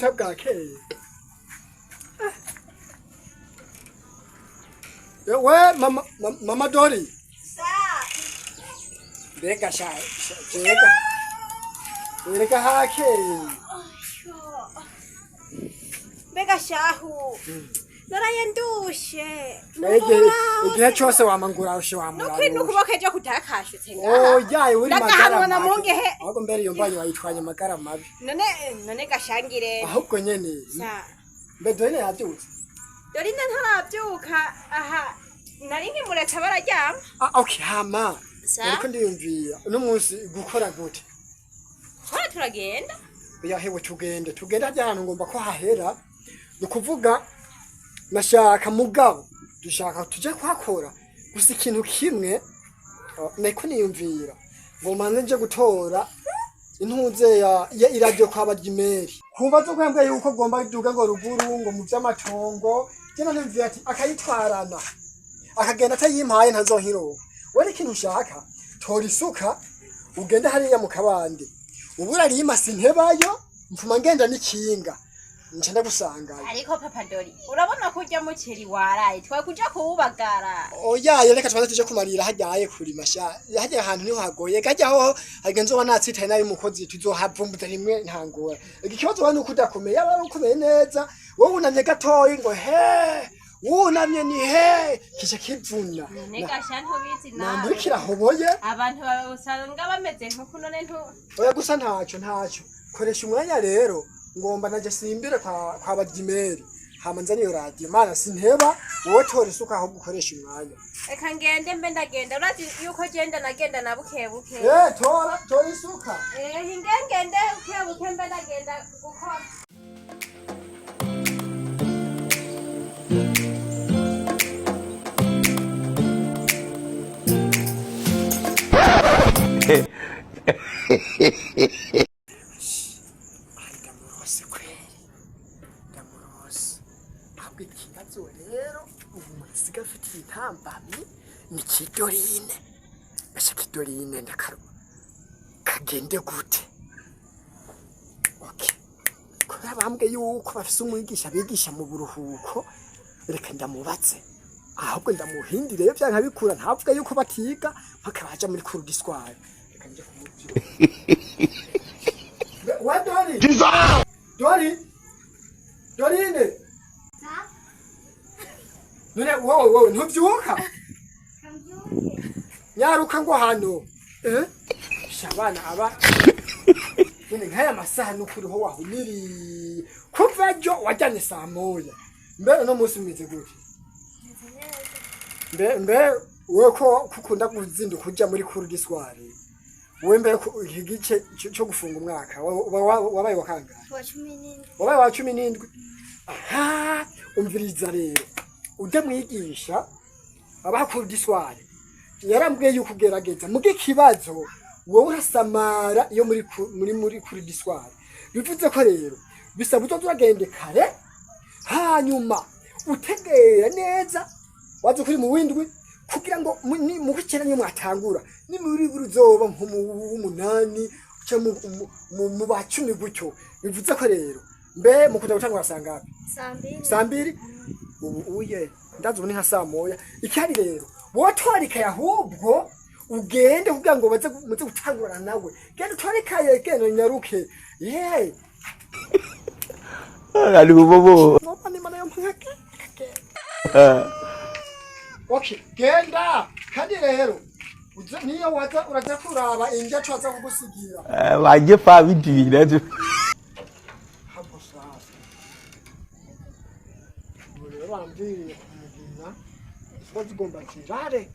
Buca bwakeye. We mama, mama Dori. Mbega sha mbega. Wereka hakeye. Mbega shahu, naraye ndushe. Igihe cyose wamangura ushe wamura. Nukuri nukuboko ejo kutakashutse ngaha. Oya, uri magara Ndagahanwa na mabi. mungehe. Ahubwo mbere iyo mbanyi wayitwanye amagara mabi. None gashangire. Ahubwo nyene. Sa. Mbe Dorine yavyutse? Dorine ntarabyuka, aha nari nkimuretse bararyama. Ah, okay, hama. Sa. Ariko ndiyumvira uno munsi gukora gute? Hora turagenda. Oya hewe, tugende harya hantu ngomba ko hahera. Ni ukuvuga nashaka mugabo dushaka tuje kuhakora gusa ikintu kimwe, niko niyumvira ngo manze nje gutora intuze ya iradiyo kwa Baryimeri kumva zo kwembwe yuko gomba duga ngo ruguru ngo mu vy'amatongo. Je niyumvira ati akayitwarana akagenda atayimpaye ntazohiroka. Wewe ikintu ushaka, tora isuka ugende hariya mu kabande ubura rima, sintebayo mfuma ngenda n'ikinga nca ndagusangayo. Ariko papa Dori, urabona ko urya muceri waraye twa kuja kuwubagara. Oya, reka tubanze tuje kumarira hajyaye kurima sha. Hajya ahantu niho hagoye gajya ho hagenzo nzoba natsitaye nabi umukozi, tuzohavumbuza rimwe ntangora. Iki kibazo wowe nuko udakomeye, yaba ari ukomeye neza, wowe wunamye gatoyi ngo he, wunamye ni he kica kivuna. None gasha ntubizi nawe. Nambura kirahoboye. Abantu usanga bameze nkuko none ntu Oya, gusa ntacyo koresha umwanya rero, ngomba naje simbire kwa Baryimeri, hama nzane iyo radiyo. Mana, sinteba, wowe tora isuka ahubwo ukoresha umwanya. Reka ngende mbe ndagenda, urazi yuko genda nagenda na buke buke. Eh, tora isuka. Eh, hinge ngende buke buke mbe ndagenda gukora. Ai, ndamurose kweli, ndamurose. Ahubwo ikibazo rero ubu umuntu afitiye intambamyi ni Kidorine. Ese Kidorine ndakaro kagende gute? Okay, kubera bambwe yuko bafise umwigisha bigisha mu buruhuko, reka ndamubatse ahubwo ndamuhindire iyo vyanka bikura ntavuga yuko batiga mpaka baja muri cours du soir. Reka nje kumubwira. Wa Dori, Dori, Dorine, none wowe ntuvyuka? Nyaruka ngo hano. Eh, shabana aba none nk'aya masaha nukuri ho wahumiriye kuva ejo wajyanye saa 1. Mbe uno munsi umeze gute? Mbe wewe ko kukunda kuzinduka uja muri cours du soir, wewe mbe iki gice cyo gufunga umwaka wabaye wa kangahe? Wa 17. Wabaye wa 17. Aha, umviriza rero, ujya mwigisha abaha cours du soir yarambwiye yuko ugerageza muge ikibazo wowe urasamara iyo muri cours du soir. Bivuze ko rero bisaba uzoza uragende kare, hanyuma utegera neza waza kuri mu windwi kugira ngo mu kw'icyenda niyo mwatangura, ni muri buri uzoba nko mu w'umunani cyangwa mu ba 10 gutyo. Bivuze ko rero mbe mukunda gutangura saa ngapi? Saa 2. Saa 2. Ubu uye ndazi ubu ni nka saa 1. Icyari rero wowe twarikaye ahubwo ugende kugira ngo baze muze gutangurana nawe. Genda utwarikaye, genda nyaruke ye. Aduh, bobo. Ngoba ni mana yo mpaka. Okay, genda. Kandi rero uze niyo waza uraza kuraba indya twaza kugusigira. Wagye fa bi di na tu. Hapo sasa ubu rero bambwiye kumugina ziba zigomba zirare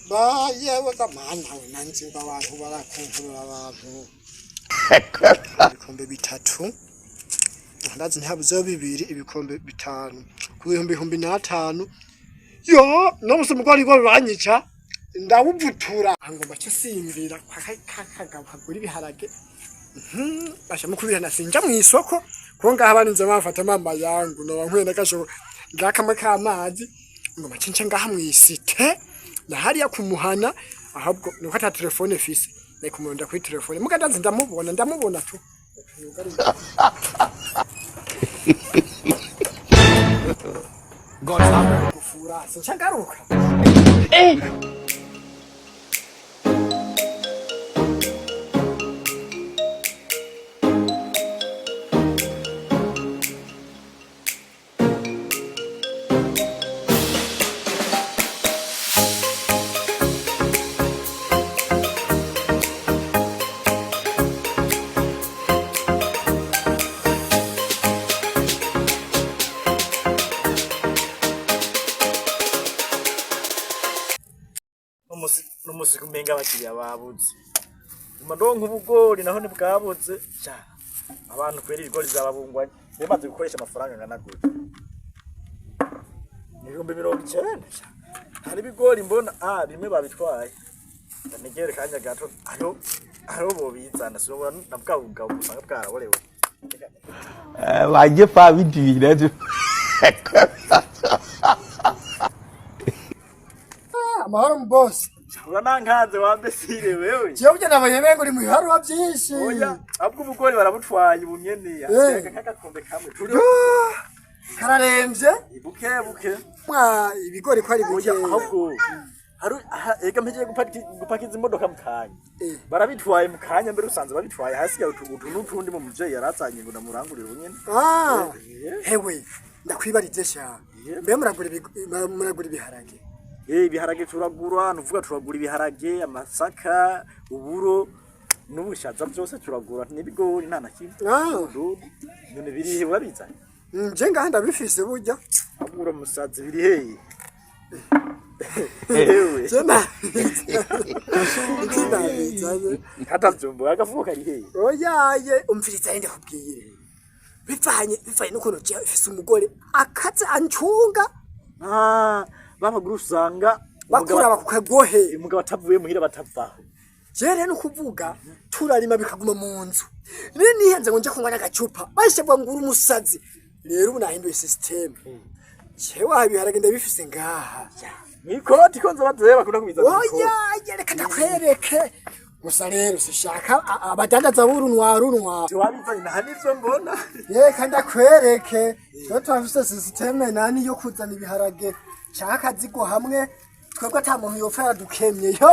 ba yewe gamana we nanjye ngo abantu barakunkurura abantu ibikombe bitatu, ndazi ntihabuzeho bibiri, ibikombe 5 ku 5000. Yo no musi umugore ngo banyica ndawuvutura ngomba cyo simbira kwa kakagabo kagura ibiharage. Basha mukubirana sinja mu isoko kuko ngaha barinze bamfata mama yangu noba nkwiye n'agasho ngakamwe k'amazi ngoma cince ngaha mw'isite na hariya kumuhana. Ahubwo nuko ata telefone fise nari kumurondera kuri telefone muga ndazi ndamubona, ndamubona tu. Gufura sinca ngaruka. N'umusi kumenga abakiriya babuze, nguma ndonka ubugori naho ntibwabuze. Sha, abantu kwera ibigori vyababungwanye. Bimaze gukoresha amafaranga angana gute? 90,000. Sha, hari ibigori mbona bimwe babitwaye. Ndanegere kanya gato, hariho bobizana, sinobona na bwa bugabo usanga bwaraborewe. Wagye fa bindi bintu. Amahoro mu boss. Uranankaze wa mbesire wewe. Jewe burya nabonye mengo uri mu biharuro vyinshi. Oya, ahubwo ubugori barabutwaye ubu nyene. Hasigaye nk'agakombe kamwe turi. Kararemvye. Buke buke. Mwa ibigori ko ari buke. Oya, ahubwo hari ega mpejeje gupakiza imodoka mu kanya. Barabitwaye mu kanya, mbere usanze babitwaye, hasigaye utu n'utundi mu muvyeyi yarazanye ngo ndamurangurire ubu nyene. Hewe, ndakwibarize sha. Mbe muragura ibiharage? Ibiharage turagura, nuvuga turagura ibiharage, amasaka, uburo n'ubushaza, byose turagura, n'ibigori nta na kimwe. None birihe, urabizanye? Nje ngaha ndabifise burya. Ahubwo uramusazi, biri hehe? Ewe. Je nabizanye. Katavyumva, agafuko kari hehe? Oyaye, umviriza rende kubwire. Bivanye n'ukuntu jewe mfise umugore akaze ancunga. Babagura usanga bakuraba ku kagohe. Umugabo atavuye muhira batavaho. Je rero nukuvuga turarima bikaguma mu nzu. Rero nihenze ngo nje kunywa n'agacupa, bashe ngo uri umusazi. Rero ubu nahinduye system. Jewe ibiharage ndabifise ngaha. Mwikoti ko nza baduhe bakunda kubizana mw'ikoti. Oya, reka ndakwereke. Gusa rero sishaka abadandaza b'urunwa runwa. Wabizanye nta nivyo mbona. Reka ndakwereke. Twe turafise system nani yo kuzana ibiharage canke akazigo hamwe, twebwe ata muntu yopfa yaradukemye. Yo!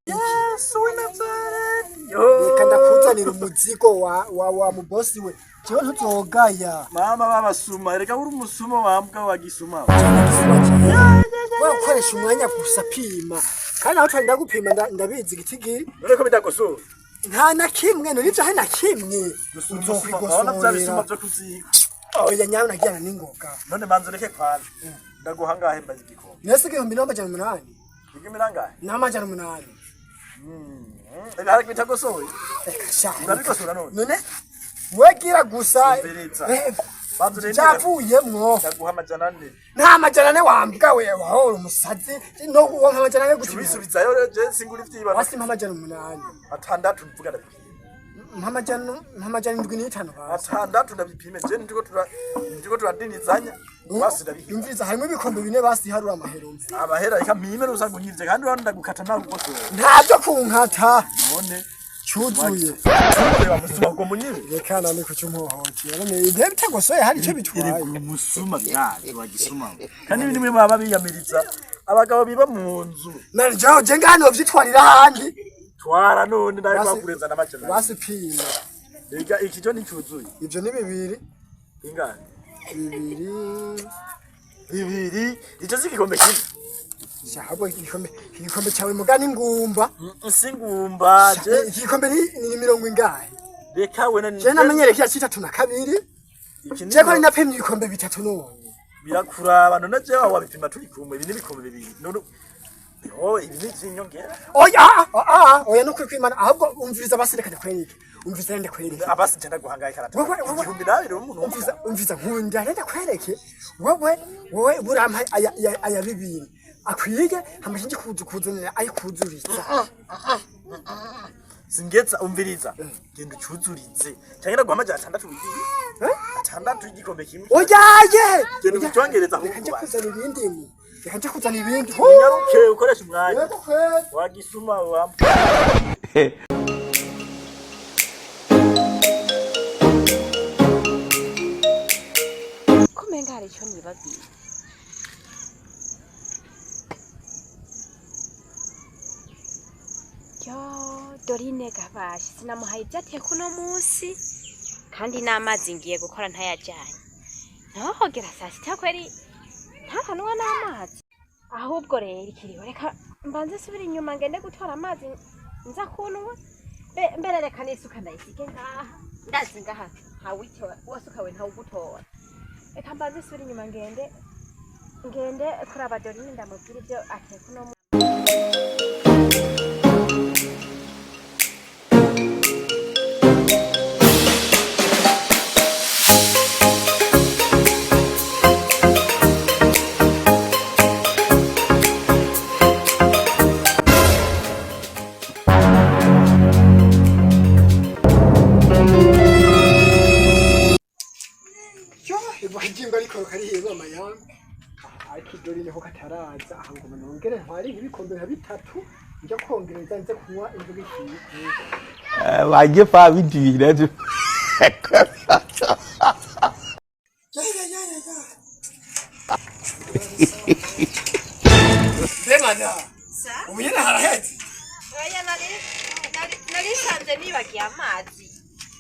Yesu w'i Nazareti. Reka ndakuzanira umuzigo wa mubosi we. Jewe ntuzogaya. Mama babasuma, reka uri umusuma wambwa wa gisuma. Wewe ukoresha umwanya gusa pima. Kandi aho twari ndagupima ndabizi igitigiri. None ko bidakosora? Nta na kimwe, none ivyo hari na kimwe. Urabona vya bisuma Uzokwigosora. vyo kuziko. Oya nyawe, nagira n'ingoga. None manze ureke kwanza. Ndaguha ngahe mbaze igikombe? Nese 1800. Igumi nangahe? 800. Ibiharage bitagosoye. Reka sha. Urabigosora none? None wegira gusa. Umviriza. Banza urindire. Cyavuyemwo. Ndaguha 400. Nta 400 wambwa we, wahora umusazi. No wampa 400 gusa. Ubisubizayo rero, je singura ivyibano. Wasi mpa 800. 600 mvuga ndabipime. Mpa 705 basi. 600 ndabipime, je ndiko turadinizanya. Basi ndabipime. Imviriza, harimo ibikombe bine, basi harura amahero mve. Abahera reka mpime, usanga unyivye kandi urabona ndagukata nawe ugosora. Ntabyo kunkata. None Cyuzuye. ureba musuma ngo munyibe. Reka nani kucyumuhohotera. None ibyo bitagosoye hari icyo bitwaye? Umusuma byaje wagisuma. Kandi ibindi mwe baba biyamiriza abagabo biba mu nzu. Naryo je ngano vyitwarira ahandi. Twara none ndaye kwakurenza n'amajana. Basi pima. Rega iki cyo nticyuzuye. Ivyo ni bibiri. Ingana. Bibiri. Bibiri. Icyo si igikombe kimwe. Shahabwo igikombe cyawe mugani ngumba. Singumba je. Iki gikombe ni mirongo ingahe? Reka we na Je namenyereye kiya citatu na kabiri. Iki ni Je ko napimye ibikombe bitatu none. Birakuraba none, jewe wabipima turi kumwe, ibi ni ibikombe bibiri. None oh, ibi ni ivy'inyongera. Oya, oya, no kwimana, ahubwo umviriza basi, reka ndakwereke. Umviriza reka ndakwereke. Abasi nje ndaguhangaye karata. Wewe- 2000 umuntu. Umviriza nkunda reka ndakwereke. Wewe burampa aya bibiri akwiye, amashinji kuzu kuzanira ayikuzuriza. Singeza, umviriza. Genda ucuzurize. Cyangwa ndaguha 600 wigiye. Eh? 600 y'igikombe kimwe. Oyaye! Genda ucyongereza Reka ahubwo nje basi. kuzana ibindi mu. Reka nje kuzana ibindi. Unyaruke ukoresha umwanya. Yego kweli. Wagisuma wa. Hari icyo nibagiye. Yo, Dorine gabashi sinamuhaye ibyo ateka uno munsi, kandi n'amazi ngiye gukora ntayajyanye. Ntohogera saa sita kweri ntahanwa n'amazi. Ahubwo rero ikiriho, reka mbanze nsubire inyuma ngende gutora amazi nza kunwa. Mbere reka n'isuka ndayisige ngaha, ndazi ngaha ntawitora wasuka we ntawugutora. Reka mbanze nsubire inyuma ngende kuraba Dorine ndamubwira ibyo ateka uno munsi. Yo, ibajimba ariko karihiwe amayanga. Ariko Dorine ko kataraza, aha ngo nongere ntware ibikombe nka bitatu njya kongereza nze kunywa inzoga ikiye. Waje fa binti na. Ya ya ya ya ya. Mbemana, ubu nyene haraheze. Oya, nari nsanze nibagiye amazi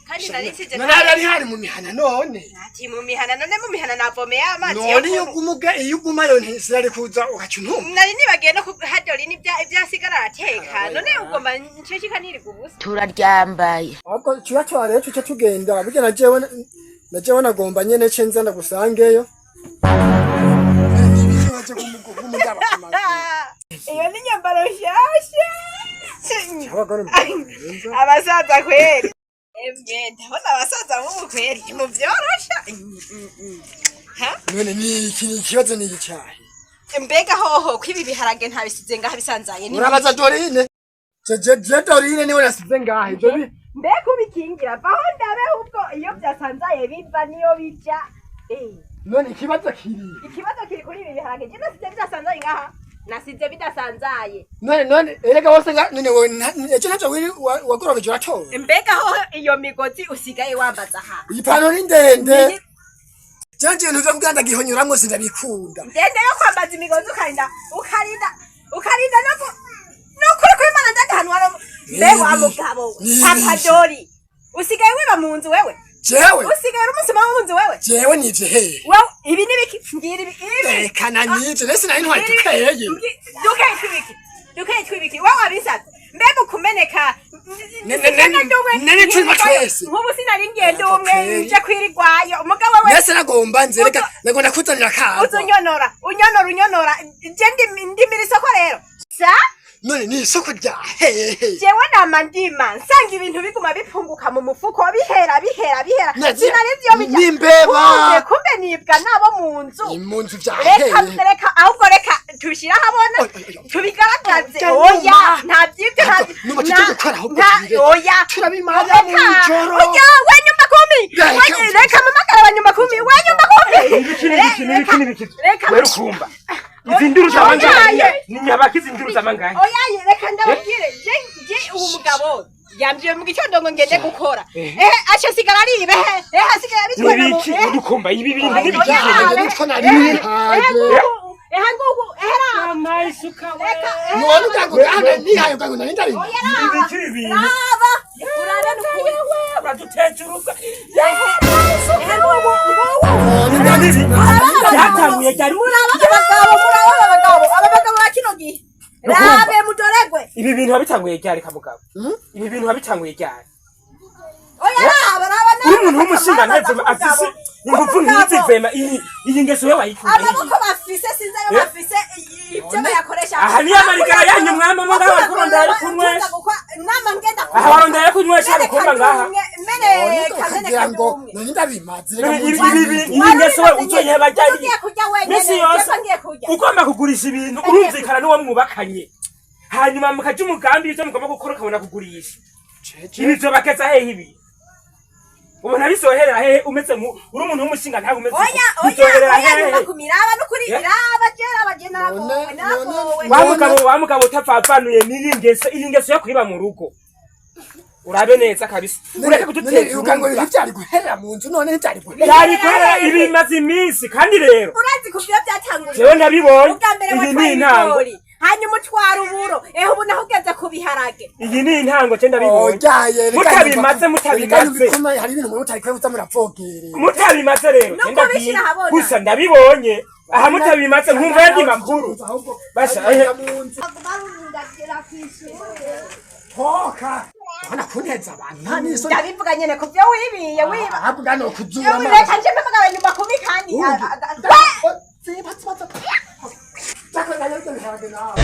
kandi nari nsize. None hari hari mu mihana none. Ati mu mihana? None mu mihana navomeye amazi yo None iyo kunywa. uguma iyo ugumayo ntisirari kuza ugaca untuma. Nari nibagiye no kuha Dorine ibyo asigara arateka. None ugomba nshishika niriga ubusa? Turaryambaye. Ahubwo kiba rero tuce tugenda burya na jewe nagomba nyene ce nza ndagusangeyo. Waje kumugaba ku maguru. Iyo ni nyambaro nshyashya. Abagore mbenza. Abasaza kweri, emwe ndabona abasaza b'ubu kweri muvyorosha. Ha? None ni iki, ni ikibazo ni icyahe? Mbega hoho ko ibi biharage ntabisize ngaha bisanzaye ni? Urabaza Dorine. Je Dorine niwe nasize ngaha ibyo bi. Mbega ubikingira vaho ndabe, ahubwo iyo byasanzaye biva niyo bija. None ikibazo kiri. Ikibazo kiri kuri ibi biharage, je nasize bidasanzaye ngaha, nasize bidasanzaye. None erega wose nga none wowe ejo ntacyo wiri wagorobeje uratora. Mbega hoho iyo migozi usigaye wambaza aha? Iyi pantaro ni ndende. Jewe ibintu vyo kugira ndagihonyuramwo sindabikunda. Ndende yo kwambaza imigozi, ukarinda no nukuri kw'Imana ndagahanwa mbe wa mugabo we. Papa Dori, usigaye wiba mu nzu wewe? Jewe? Usigaye uri umusuma wo mu nzu wewe? Jewe nivye hehe? Wewe ibi ni biki? Ngira ibi. Rekana nivyo nese nari ntwaye dukeye. Dukeye twibiki? Dukeye twibiki? Wewe wabisabye? Mbega ukumeneka. Nene tunywa twese. Nk'ubu sinari ngenda umwe Kweri. nje kwirigwayo umugabo we. Nese nagomba nze, reka nagomba kuzanira kagwa. Uza unyonora, unyonora, unyonora, je ndimira isoko rero sa. None ni isoko rya hehe? Jewe nama ndima nsanga ibintu biguma bipunguka mu mufuko, bihera, bihera, bihera. Sinari nzi iyo bija. N'imbeba. Kumbe nibwa nabo mu nzu. Ni mu nzu vya Reka hehe? reka, ahubwo reka tushire ahabona. Oy, oy, oy. Tubigaragaze. Oya, Oya, numa. nta byibyo, nta Numa tujye gukora ahubwo tubireke. Oya. Turabimara mu Reka. ijoro. Oya, we nyumba kumi. Reka. Reka mamagara wa nyumba kumi, we nyumba kumi. Ibiki n'ibiki n'ibiki n'ibiki? Reka. Wewe ukumva izi nduru z'amangahe? Ni nyabaki izi nduru z'amangahe? Oya, reka ndababwire, je uwo mugabo yambwiye mu gitondo ngo ngende gukora, ehe aca sigara aribe, ehe asigara abitwara mu N'ibiki udukumba ibi bintu n'ibiki? Oya. Nitwo nari nihaje. Ehe ngugu, ehe raba. Reka, ehe. None ubwangu bwana nihaye ubwangu nari ndabizi. Oya, raba. Ibiki ibi bintu? Raba urabe nukuri. Uraduteza urugo. Ehe ngugu, ngugu. Byatanguye ryari? Muraba abagabo, muraba abagabo, aba bagabo ba kino gihe, rabe mudoregwe. Ibi bintu wabitanguye ryari kamugabo? Ibi bintu wabitanguye ryari? Oya, raba, raba nawe. Uri umuntu w'umushinga ntevema afise ingufu nk'izi, vema iyi ngeso we wayikuye? Amaboko bafise sinzi ayo bafise, ibyo bayakoresha. Aha niyo amarigara yanyu mwama mugabo kurondera yo kunywesha. Nama ngenda. Aha warondera yo kunywesha rukumba ngaha. Kugira ngo nari ndabimaze reka mu nzu. Iyi ngeso we uzoyiheba ryari? Ugiye kurya wenyene? Misi yose Ngiye kurya. ugomba kugurisha ibintu urumvikana n'uwo mwubakanye, hanyuma mukaja umugambi ibyo mugomba gukora, ukabona kugurisha. Ibi vyo bageza hehe? Ibi ubona bizoherera hehe? Umeze nku uri umuntu w'umushinga ntabwo umeze Oya, uko. oya. Bizoherera Oya, hehe? nyuma kumiraba nukuri. Iraba je, raba je, naragowe. Naragowe. Wa mugabo, wa mugabo utapfapfanuye n'iyi ngeso, iyi ngeso yo kwiba mu rugo. Urabe neza kabisa, ureke kuduteza Uvuga ngo urumva. ntivyari guherera mu nzu, none ntivyari guherera. Byari guherera, ibimaze iminsi kandi rero Urazi kuva iyo byatanguriye? Jewe ndabibonye. Ubwa mbere Iyi ni watwaye intango. ibigori, hanyuma utwara uburo, ehe ubu naho ugeze ku biharage. Iyi ni intango, je ndabibonye. Oyaye. Mutabimaze, mutabimaze. Hari ibintu muri mutari kuza muravogere. Mutabimaze rero, Nuko je ndagiye. bishyira ahabona. Gusa ndabibonye aha, mutabimaze nkumva yandi makuru. Basha, ehe. Hoka hana kunteza abantu, nta n'isoni. Ndabivuga nyene ku byo wibiye wiba. Ahabwa no kuzura. Yewe, reka nje mpamagara nyuma kumi kandi. Ziba ziba. Zako nayo biharage nawe.